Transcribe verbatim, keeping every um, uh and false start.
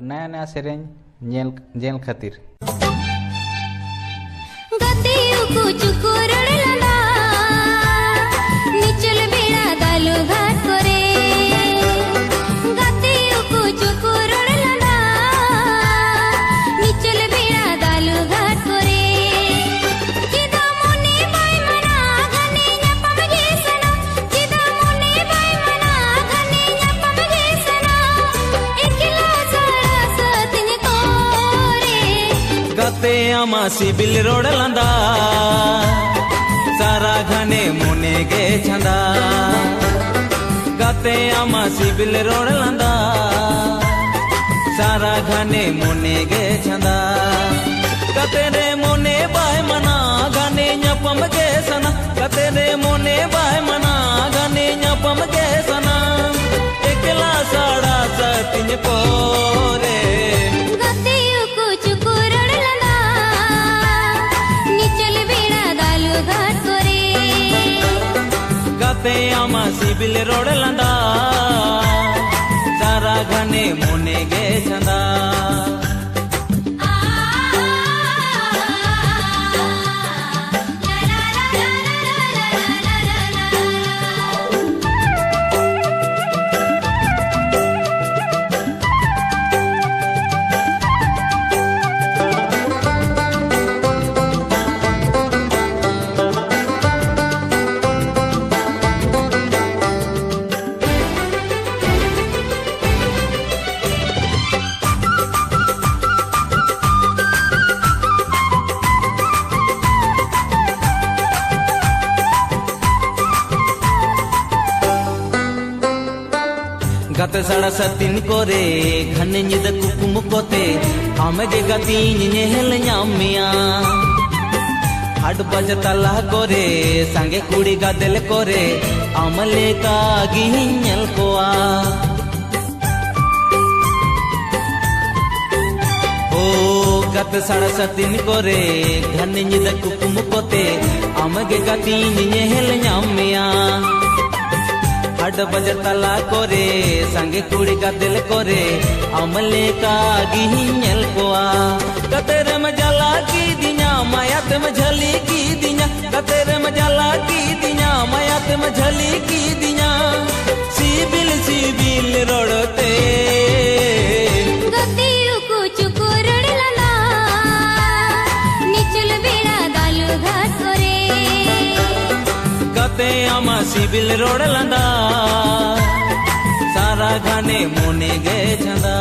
ᱱᱟᱭᱟ ᱱᱟᱭᱟ ᱥᱮᱨᱮᱧ ᱧᱮᱞ ᱧᱮᱞ ᱠᱷᱟᱹᱛᱤᱨ᱾ ᱜᱟᱛᱮ ᱩᱠᱩ ᱪᱩᱠᱩ ᱨᱚᱲ ᱞᱟᱸᱫᱟ, ᱢᱤᱪᱚᱞ ᱵᱮᱲᱟ ᱫᱟᱞᱩ ᱜᱷᱟᱴ ᱠᱚᱨᱮ᱾ ᱜᱟᱛᱮ ᱩᱠᱩ ᱪᱩᱠᱩ ᱨᱚᱲ ᱞᱟᱸᱫᱟ, ᱢᱤᱪᱚᱞ ᱵᱮᱲᱟ ᱫᱟᱞᱩ ᱜᱷᱟᱴ ᱠᱚᱨᱮ᱾ ᱪᱮᱫᱟᱜ ᱢᱚᱱᱮ ᱵᱟᱭ ᱢᱟᱱᱟ, ᱜᱷᱟᱱᱮ ᱧᱟᱯᱟᱢ ᱜᱮ ᱥᱟᱱᱟ᱾ ᱪᱮᱫᱟᱜ ᱢᱚᱱᱮ ᱵᱟᱭ ᱢᱟᱱᱟ, ᱜᱷᱟᱱᱮ ᱧᱟᱯᱟᱢ ᱜᱮ ᱥᱟᱱᱟ᱾ ᱮᱠᱞᱟ ᱥᱟᱲᱟ ᱥᱟᱹᱛᱤᱧ ᱠᱚᱨᱮ᱾ ᱜᱟᱛᱮ ᱟᱢᱟᱜ ᱥᱤᱵᱤᱞ ᱨᱚᱲ ᱞᱟᱸᱫᱟ, ᱥᱟᱨᱟ ᱜᱷᱟᱱᱮ ᱢᱚᱱᱮ ᱜᱮ ᱪᱷᱟᱸᱫᱟ᱾ ᱜᱟᱛᱮ ᱟᱢᱟᱜ ᱥᱤᱵᱤᱞ ᱨᱚᱲ ᱞᱟᱸᱫᱟ, ᱥᱟᱨᱟ ᱜᱷᱟᱱᱮ ᱢᱚᱱᱮ ᱜᱮ ᱪᱷᱟᱸᱫᱟ᱾ ᱜᱟᱛᱮ ᱨᱮ ᱢᱚᱱᱮ ᱵᱟᱭ ᱢᱟᱱᱟ, ᱜᱷᱟᱱᱮ ᱧᱟᱯᱟᱢ ᱜᱮ ᱥᱟᱱᱟ᱾ ᱜᱟᱛᱮ ᱨᱮ ᱢᱚᱱᱮ ᱵᱟᱭ ᱢᱟᱱᱟ, ᱜᱷᱟᱱᱮ ᱧᱟᱯᱟᱢ ᱜᱮ ᱥᱟᱱᱟ᱾ ᱮᱠᱞᱟ ᱥᱟᱲᱟ ᱥᱟᱹᱛᱤᱧ ᱯᱚᱨᱮ᱾ ᱜᱟᱛᱮ ᱩᱠᱩ ᱪᱩᱠᱩ ᱨᱚᱲ ᱞᱟᱸᱫᱟ, ᱱᱤᱪᱚᱞ ᱵᱮᱲᱟ ᱫᱟᱞᱩ ᱜᱷᱟᱴ ᱠᱚᱨᱮ᱾ ᱜᱟᱛᱮ ᱟᱢᱟᱜ ᱥᱤᱵᱤᱞ ᱨᱚᱲ ᱞᱟᱸᱫᱟ, ᱥᱟᱨᱟ ᱜᱷᱟᱱᱮ ᱢᱚᱱᱮ ᱜᱮ ᱪᱷᱟᱸᱫᱟ᱾ ᱜᱟᱛᱮ ᱥᱟᱲᱟ ᱥᱟᱹᱛᱤᱱ ᱠᱚᱨᱮ, ᱜᱷᱟᱱᱮ ᱧᱤᱫᱟᱹ ᱠᱩᱠᱢᱩ ᱠᱚᱛᱮ, ᱟᱢᱜᱮ ᱜᱟᱛᱮᱧ ᱧᱮᱞ ᱧᱟᱢ ᱢᱮᱭᱟ᱾ ᱦᱟᱴ ᱵᱟᱡᱟᱨ ᱛᱟᱞᱟ ᱠᱚᱨᱮ, ᱥᱟᱸᱜᱮ ᱠᱩᱲᱤ ᱜᱟᱫᱮᱞ ᱠᱚᱨᱮ, ᱟᱢ ᱞᱮᱠᱟ ᱜᱤᱧ ᱧᱮᱞ ᱠᱚᱣᱟ᱾ ᱳ ᱜᱟᱛᱮ ᱥᱟᱲᱟ ᱥᱟᱹᱛᱤᱱ ᱠᱚᱨᱮ, ᱜᱷᱟᱱᱮ ᱧᱤᱫᱟᱹ ᱠᱩᱠᱢᱩ ᱠᱚᱛᱮ, ᱟᱢᱜᱮ ᱜᱟᱛᱮᱧ ᱧᱮᱞ ᱧᱟᱢ ᱢᱮᱭᱟ᱾ ᱦᱟᱴ ᱵᱟᱡᱟᱨ ᱛᱟᱞᱟ ᱠᱚᱨᱮ ᱥᱟᱸᱜᱮ ᱠᱩᱲᱤ ᱜᱟᱫᱮᱞ ᱠᱚᱨᱮ ᱟᱢ ᱞᱮᱠᱟ ᱜᱤᱧ ᱧᱮᱞ ᱠᱚᱣᱟ᱾ ᱜᱟᱛᱮ ᱨᱮᱢ ᱡᱟᱞᱟ ᱠᱤᱫᱤᱧᱟ, ᱢᱟᱭᱟ ᱛᱮᱢ ᱡᱷᱟᱹᱞᱤ ᱠᱤᱫᱤᱧᱟ, ᱜᱟᱛᱮ ᱨᱮᱢ ᱡᱟᱞᱟ ᱠᱤᱫᱤᱧᱟ, ᱢᱟᱭᱟ ᱛᱮᱢ ᱡᱷᱟᱹᱞᱤ ᱠᱤᱫᱤᱧᱟ, ᱥᱤᱵᱤᱞ ᱥᱤᱵᱤᱞ ᱨᱚᱲ ᱛᱮ᱾ ᱜᱟᱛᱮ ᱩᱠᱩ ᱪᱩᱠᱩ ᱨᱚᱲ ᱞᱟᱸᱫᱟ, ᱱᱤᱪᱩᱞ ᱵᱮᱲᱟ ᱫᱟᱞᱩ ᱜᱷᱟᱴ ᱠᱚᱨᱮ᱾ ᱜᱟᱛᱮ ᱟᱢᱟᱜ ᱥᱤᱵᱤᱞ ᱨᱚᱲ ᱞᱟᱸᱫᱟ, ᱥᱟᱨᱟ ᱜᱷᱟᱱᱮ ᱢᱚᱱᱮ ᱜᱮ ᱪᱟᱸᱫᱟ᱾